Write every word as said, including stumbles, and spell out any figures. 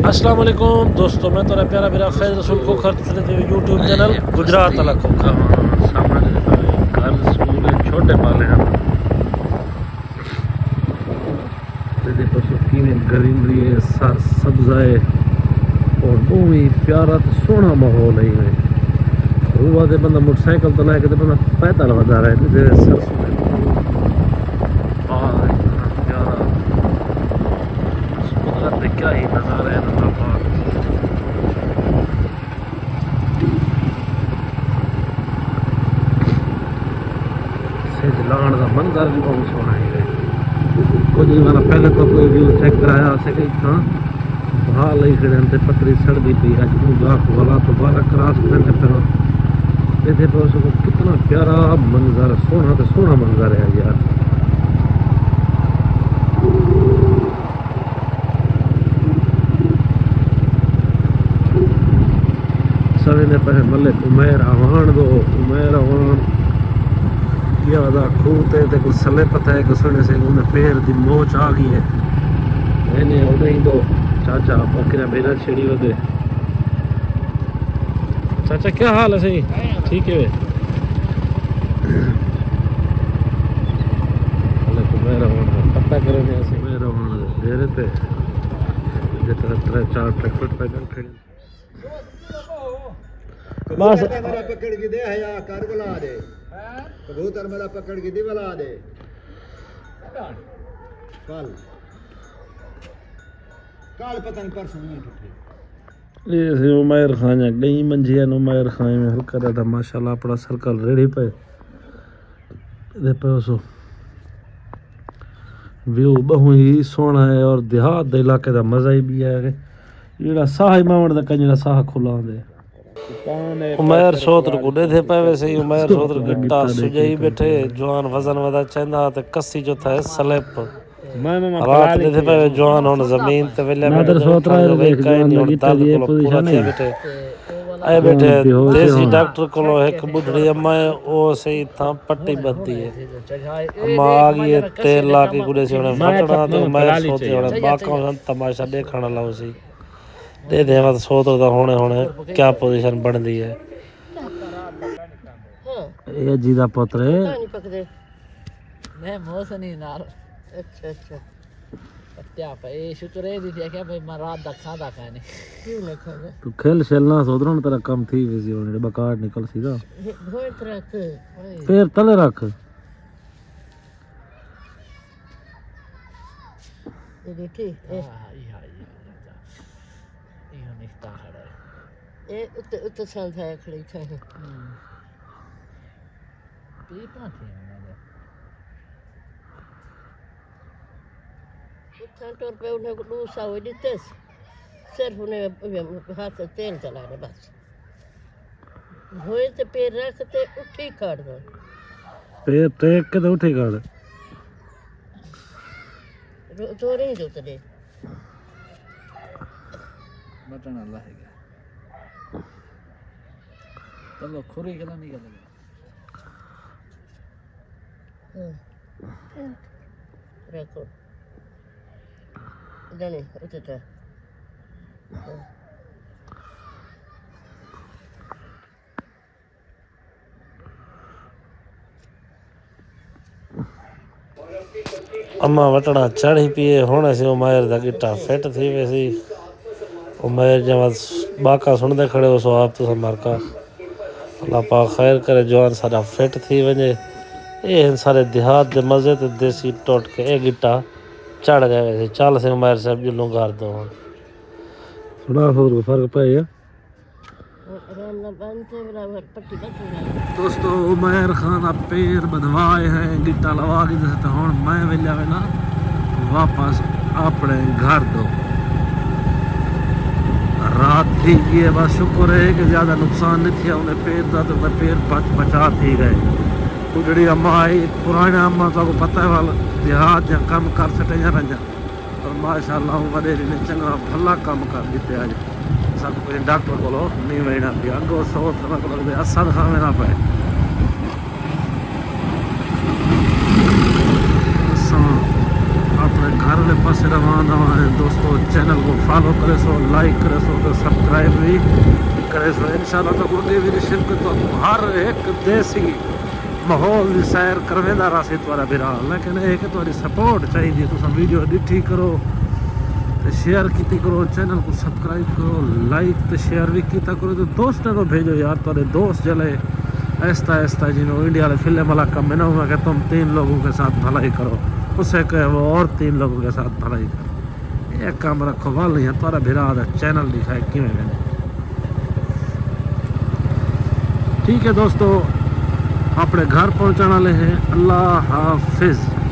السلام علیکم دوستو، میں تہاݙا پیارا بھرا فیض رسول کھوکھر، تساں ݙیکھدے ہو یوٹیوب چینل گجرات والا کھوکھر۔ گھر سکول چھوٹے پالے ہیں۔ تے پاسوں کیویں گرینری ہے، سر سبزہ ہے اور بہت ہی پیارا تے سوہݨا ماحول ہے۔ روا تے بندہ موٹر سائیکل تے لے کے تے بندہ پیدل ودا رہے تے سر سبزہ۔ واہ، اتنا پیارا۔ قدرت دے کیا ہی نظارے ہیں، اللہ پاک۔ سجھ لہݨ دا منظر وی بہت سوہݨا ہے۔ کجھ ݙینھ والا پہلے تو کوئی ویو چیک کرایا سے کہ اتھاں بھا لئی کھڑے ہن تے پتری سڑدی پئی۔ اڄ اوں گاہ کوں والا تو والا کراس کرن تے پھر ݙیکھے پئے سو کتنا پیارا منظر، سوہݨا تے سوہݨا منظر ہے یار۔ سویندے پئے ملک عمیر اعوان دو، عمیر اعوان یا دا کھوہ تے، تے کوئی سلپ تھئے، کوئی سوہݨے سے، انہیں پیر دی موچ آ ڳئی ہے۔ اینے اݙاہیں دو چاچا ٻکریاں بھیݨاں چھیڑی ودے۔ چاچا، کیا حال ہے؟ صحیح؟ ٹھیک ہے؟ اللہ کو مہر ہوݨ دا پتہ کرے نے اسیں۔ مہر ہوݨ دے ڈیرے تے جتنے ترے چار ٹریکٹر پیدل کھڑے۔ بس۔ کبوتر میرا پکڑ کے دے، حیا کر بلا دے۔ کبوتر میرا پکڑ کے دے، بلا دے۔ کل۔ کل پتہ نہیں پرسوں نہیں ٹوٹے۔ اے سی عمیر خان جا ڳئیں منجھیاں نوں، عمیر خان میں ہر کرے دا ماشاءاللہ اپݨا سرکل ریڑھی پئے۔ دے پئے سو ویو ٻہوں ہی سوہݨا ہے اور دیہات دے علاقے دا مزہ ہی ٻیا ہے۔ جیڑھا ساہ ہی ماوݨ دا کجھ جیڑھا ساہ کھلا ہوندے۔ عمیر سوتر کوں ݙیدھے پئے ویسے، عمیر سوتر گٹا سڄائی ٻیٹھے، جوان وزن ودا چیندا تے کسی جو تھئے سلپ۔ رات ݙیدھے پئے جوان ہݨ زمین تے ویلے نادر سوترا ویکھ جوان لڳی تیری اے پوزیشن ہے۔ اے ٻیٹھے دیسی ڈاکٹر کولوں ہک ٻڈھڑی اماں ہے، او سئیں اتھاں پٹی ٻدھدی ہے۔ اماں آ ڳئی ہے، تیل لا کے کوں ݙیسی ہݨے وٹݨا تے عمیر سوتر ہݨے باقاں ہن تماشا ݙیکھݨ آلا ہوسی۔ ݙیدھے وت سوتر دا ہݨے ہݨے کیا پوزیشن بݨدی ہے۔ ہاں۔ اے جی دا پتر ہے۔ پتہ نہیں پکدے۔ میں موسنی نال۔ اچھا، اچھا۔ پتیا پے، اے شکر ہے دی کیا بھائی میں رات دا کھادا کھانے۔ کیوں نہ کھادا؟ تو کھل شل نہ سودرن تیرا کم تھی ویسی ہݨے بکار نکل سی دا۔ بھوئے رکھ۔ پیر تلے رکھ۔ اے ݙیکھی، اے۔ ہاں، ہاں، اے ہا، اے ہا، اے ہا۔ اے ہا نشتا کھڑا ہے۔ اے اتے، اتے سال تھا کھڑی تھا۔ ہوں۔ پیپاں تھی انہاں دے۔ اتھاں ٹر پئے، انہیں کوں ݙو سو ݙتس۔ صرف انہیں ہتھ تیل چلا رہے بس۔ بھوئیں تے پیر رکھ تے اٹھی کھڑ۔ پیر ٹیک کے تے اٹھی کھڑ۔ رو-، تو نہیں جو تلے۔ بٹن اللہ ہے کیا؟ چلو، کھری کلا نہیں کر لگا۔ ہاں۔ رکھو۔ جانے، اچھا، اچھا۔ ہاں۔ اماں وٹڑاں چڑھی پیے، ہݨ اسی عمیر دا گٹا فٹ تھی ویسی۔ عمیر جیویں باکا سݨدے کھڑے ہو سو آپ تساں مرکا۔ اللہ پاک خیر کرے جوان ساݙا فٹ تھی ونڄے۔ اے ہن سارے دیہات دے مزے تے دیسی ٹوٹکے، اے گٹا چڑھ ڳئے ویسی۔ چل سئیں عمیر صاحب ڄلوں گھر دو ہݨ۔ سݨا ہور کوئی فرق پئے یا؟ دوستو، عمیر خان دا پیر ٻدھوائے ہیں، گٹا لوا کے ݙسے تے ہݨ میں ویلیا وینا واپس اپݨے گھر دو۔ رات تھی ڳئی ہے، بس شکر ہے کہ زیادہ نقصان نہیں تھیا، انہیں پیر دا تے پیر بچ بچا تھی ڳئے۔ او جڑی اماں آئی، پراݨے اماں تہاکوں پتہ ہے ول دیہات دیاں کم کر سٹیاں رہندیاں۔ پر ماشاءاللہ، او وݙیری نے چنڳا بھلا کم کر ݙتے۔ اڄ ساکوں کہیں ڈاکٹر کولو نہیں ویݨا پیا۔ اڳوں سوت نہ لڳدے، اسد خان ویݨا پئے۔ اساں اپݨے گھر دے پاسے روان رہا ہے دوستو، چینل کو فالو کرے سو، لائک کرے سو، تو سبسکرائب بھی کرے سو۔ انشاءاللہ تو اگے بھی رشم کے تو ہر ایک دیسی ماحول دی سیر کرویندا رہسی تہاݙا بھرا، لیکن اے کہ تہاݙی سپورٹ چاہیدی ہے۔ تساں ویڈیو ݙٹھی کرو تے شیئر کیتی کرو، چینل کو سبسکرائب کرو، لائک تے شیئر بھی کیتا کرو، تے دوستاں کو بھیجو یار، تہاݙے دوست جلے آہستہ آہستہ، جنہوں انڈیا والے فلم والا کم ہے نا، ہوا کہ تم تین لوگوں کے ساتھ بھلائی کرو، اسے کہ وہ اور تین لوگوں کے ساتھ بھلائی کرو۔ یہ کام رکھو، ول نہیں ہے، تہاݙا بھرا دا چینل ݙکھائے کیویں ویندے۔ ٹھیک ہے دوستو، اپنے گھر پہنچݨ والے ہیں۔ اللہ حافظ۔